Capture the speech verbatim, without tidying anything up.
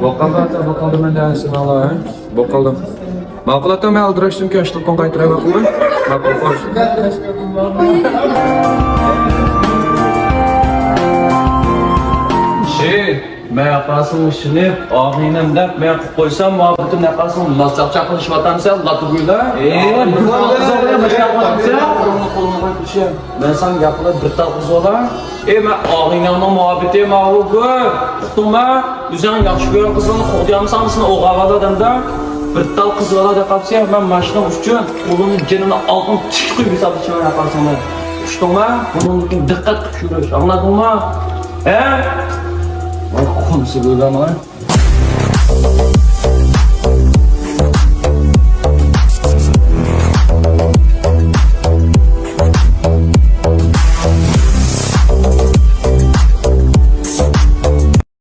بولقالدى ئاتا، بولقالدى، مەن دەۋەتسىمەنلا. بولقالدى. ماقۇل ئاتا، مەن ئالدىراشتىن كەچ تېلېفون قايتۇراي، ماقۇلمۇ؟ ماقۇل، خوش. شى، مەن ياقاسىڭ ئىشىنىپ، ئاغىنەم دەپ مەن قىلىپ قويسام، مۇھەببىتىم ياقاسىڭ لاس چاقچاق قىلىشىۋاتامسەن، لاتا گۈلە. ئېي، بۇ قىزىق بىلەن ماشىنا قىلىۋاتامسەن. قولۇڭنى، قولۇمنى قويۇپ كېلىشە. مەن ساڭا گەپ قىلىپ بىر تال قىز بولا. ئى، مەن ئاغىنەڭنىڭ مۇھەببىتى ماۋۇ گۈل. ئۇقتۇڭما؟ ئۆزۈڭ ياخشى كۆرگەن قىزلارنى قوغدىيالمىساڭ، سېنى ئوغا بالا دەمدە. بىر تال قىز بالا دەپ قاپسەن، مەن ماشىنىڭ ئۈچۈن قولۇمنى جېنىمنى ئالتۇن تىك قويۇپ ھېسابلىشىمەن ھەققىڭنى. ئۇقتۇڭما؟ بۇنىڭدىن كېيىن دىققەت قىلىپ يۈرۈش. ئاڭلادىڭما؟ ھە؟ ۋاي، قونسا بولغان.